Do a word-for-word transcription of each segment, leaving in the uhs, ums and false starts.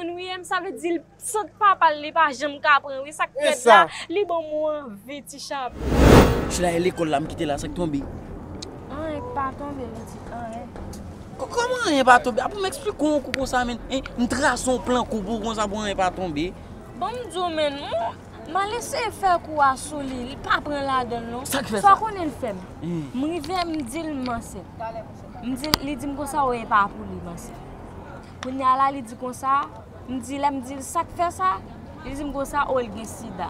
Wi, m sa vle di l sant papa l, li pa janm ka pran, wi, sa k fèt la, li ban m yon anvi, ti chapo. Chila e lekòl la, m kite la, sa k tonbe? Anyen k pa tonbe, pitit, anyen. Kòman anyen pa tonbe? Apre m eksplike w yon kou konsa, men, hein, m trase yon plan kou pou w konsa pou anyen pa tonbe. Bon, m di w, men, m, m al eseye fè kou a sou li, li pa pran ladan l, non. Sa k fè sa? Sa w konnen l fè m? Hmm. M rive, m di l m ansent. M di, li di m konsa, wi, e pa pou li m ansent. Kounye a la, li di konsa, m di, lè m di l sa k fè sa, li di m konsa, o, l gen sida.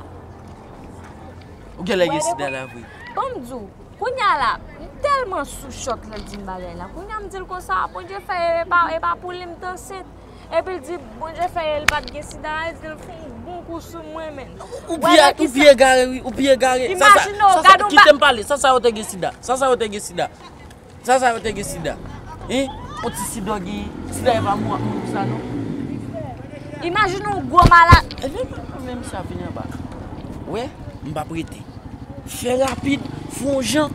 Ou genlè gen sida la vre. Bon, m di w, kounye a la, m tèlman sou chòk lè l di m bagay la. Kounye a, m di l konsa, Bondye fè e pa, e pa pou li m t ansent. Epi l di, Bondye fè e l pa t gen sida, li di l fè yon bon kou sou mwen, men. Ou pi, ou pi egare, wi, ou pi egare. Imajine w, gade yon ba- kite m pale, sa sa yo te gen sida. Sa sa yo te gen sida. Sa sa yo te gen sida? Hein? On ti sida gen sida e pa mou ak moun sa non. Imajine yon gwo malad. Epi mwen menm sa vini anba. Wè, m p ap rete. Fè rapid, fè yon jan.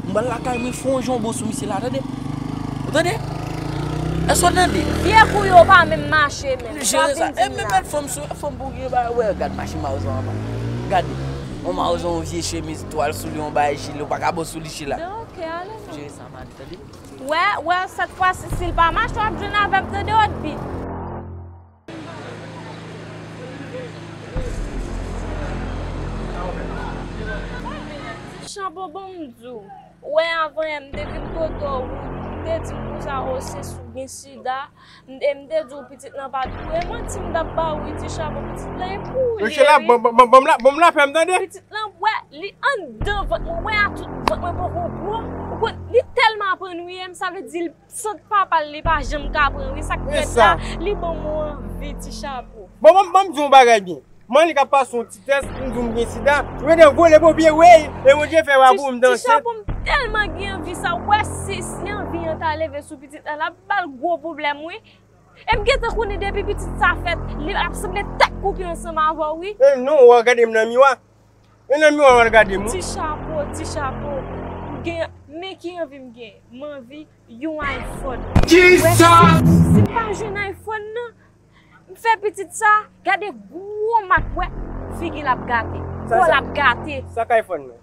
M pral lakay mwen, fè yon jan bon sou misye la, tande? Ou tande? Èske w tande? Vye kou yo pa menm mache menm. Jere sa. E menm fanm sou fanm pou gen ba wè, gad machin mawzon anba. Gade. On mawzon, on vye chemiz twal sou li, on bay jile, ou pa ka bon sou li chila. Ok, ale non. Jere sa, madanm. Tande? Wè, wè, sèt fwa si, si l pa mache, w ap jwenn avè m, tande, Odby. Ti Chapo, bon, m di w. Wè, avan yè, m te vin kote w, ou te di m konsa, o, se si w gen sida. M te, m te di w pitit lan pa t pou. E manti m t ap ba w, wi, Ti Chapo, pitit lan e pou li, wi. Rachel la, bon, bon, bon, bon, m la, bon, m la fè m tande. Pitit lan, wè, li anndan vant mwen, wè a tout vant mwen poko gwo. Ou konn, li tèlman aprann, wi, e m sa vle di l sant papa l, li pa janm ka pran, wi, sa k fèt la, li ban m yon anvi, Ti Chapo. Bon, bon, bon, m di w yon bagay byen. Manmi k ap pase yon ti tès, m di w m gen sida. Ou rete vole bò pye, wey, e Bondye fè w a pou m t ansent. Ti Chapo, m tèlman gen anvi sa, wè, si, si anvi an ta leve sou pitit la, l ap ba l gwo pwoblèm, wi. E m gentan konnen depi pitit sa fèt, li ap sanble tèt kouke ansanm avè w, wi. E non, w a gade m nan miwa. E nan miwa w al gade m, wi. Ti Chapo, Ti Chapo. M gen, men ki anvi m gen. M anvi yon iPhone. Kisa? Wè, si, si m pa jwenn iPhone nan, m fè pitit sa, gade gwo mak, wè, figi l ap gate. Kò l ap gate. Sa k iPhone nan?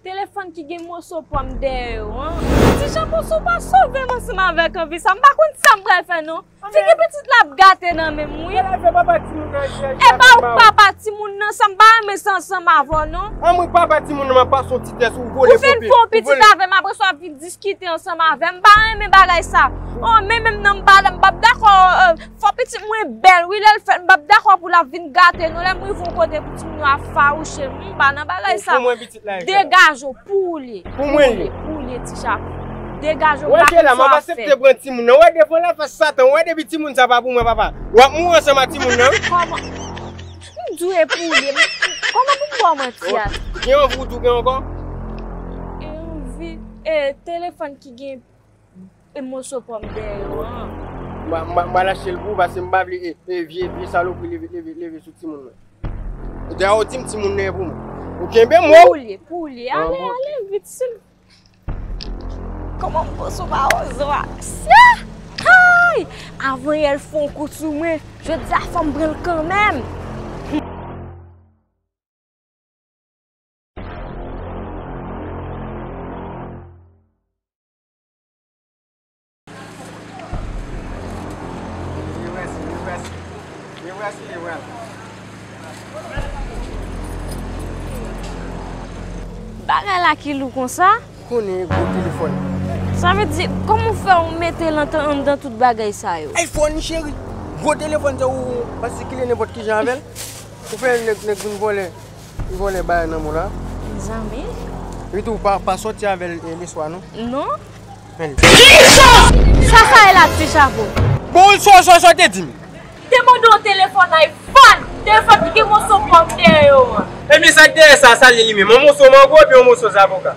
Telefòn ki gen moso pòm dèyè yo, an. Ti Chapo, si w pa sove m ansanm avèk anvi sa, m pa konn sa m pral fè, non. Figi pitit la ap gate nan men m, wi. E pa ou k papa timoun nan, sa m pa renmen sa ansanm avè w, non. An mwen papa timoun nan, m ap pase yon ti tès, ou vole. Ou vin fè yon pitit avè m, apre sa w ap vin diskite ansanm avè m. M pa renmen bagay sa. O, men menm nan m pa, m p ap dakò, euh, fò pitit mwen bèl, wi, lè l fèt, m p ap dakò pou l ap vin gate, non. Lè m rive yon kote pou timoun yo ap fawouche m, m pa nan bagay sa. Degaje w, pou ou l ye. Pou mwen l ye. Pou ou l ye, Ti Chapo. Degaje w, m pa konn sa w ap fè. Wè, Chela, m ap aksepte pran timoun nan. Wè, defo la fè satan. Wè, depi timoun sa pa pou mwen, papa. W ap mouri ansanm ak timoun nan. Kòman? M di w e pou ou l ye. Kòman pou m ba w manti a? Gen yon anvi w di w gen ankò? E anvi, e telefòn ki gen e moso pòm dèyè yo an. M a, m a, m a lache l pou ou, paske m pa vle, e, e, vye, vye salopri leve, leve, leve sou timoun nan. Dayè, ou di m timoun nan e pou mwen. Ou kenbe mo w. Pou ou l ye, pou ou l ye. Ale, ale, vit, sil. Kòman m poze w pa ozo a? Sya! Hay! Avan yè l fè yon kou sou mwen. Jodi a fò m pran l kanmenm. Bagay la ki lou konsa? Konnen gwo telefòn. Sa vle di, kòman w fè w mete l anndan, anndan tout bagay sa yo? iPhone, cheri. Gwo telefòn sa ou pa sikile nenpòt kijan avè l. Ou fè nèg, nèg vin vòlè, vòlè bagay nan men w la. Mezanmi. Epi tou, pa, pa sòti avè l, e, leswa, non? Non. Men. Sa, sa e la, Ti Chapo? Bon, sa, sa, sa te di m? Te mande w telefòn iPhone, telefòn ki gen moso pòm dèyè yo an. Ebyen, sa k dèyè sa, sa l ye li menm? Yon moso mango oubyen yon moso zavoka?